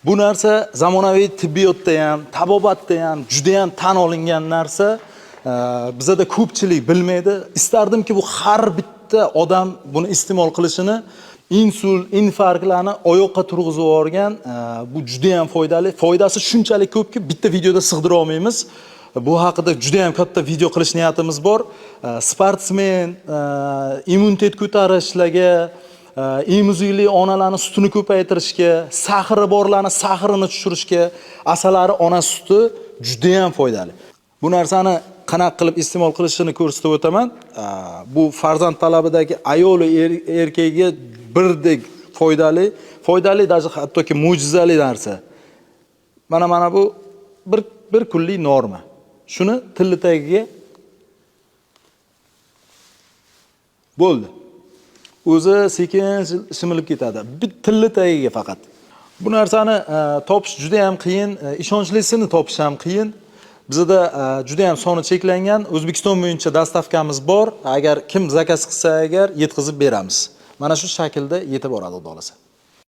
Bu narsa zamonaviy tibbiyotda ham, tabobatda ham juda ham tan olingan narsa. Bizada ko'pchilik bilmaydi. Istardimki, bu har bitta odam buni iste'mol qilishini, insult, infarktlarni oyoqqa turg'izib yuborgan, bu juda ham foydali. Foydasi shunchalik ko'pki, bitta videoda sig'dira olmaymiz. Bu haqida juda ham katta video qilish niyatimiz bor. Sportsmen, immunitet ko'tarishlarga, emizikli onalarni sutini ko'paytirishga, сахар i borlarni сахар ini tushirishga asalari ona suti juda ham foydali. Bu narsani qanaqa qilib iste'mol qilishini ko'rsatib o'taman. Bu farzand talabidagi ayol erkakka birdek foydali, foydali, даже hattoki mo'jizali narsa. Mana bu bir kunlik norma. Shuni tilni tagiga bo'ldi. O'zi sekin shimilib ketadi. Bir tilni tagiga faqat. Bu narsani topish juda ham qiyin, ishonchlisini topish ham qiyin. Bizda juda ham soni cheklangan. O'zbekiston bo'yicha доставка miz bor. Agar kim заказ qilsa, agar yetkazib beramiz. Mana shu shaklda yetib boradi, Xudo xolasa.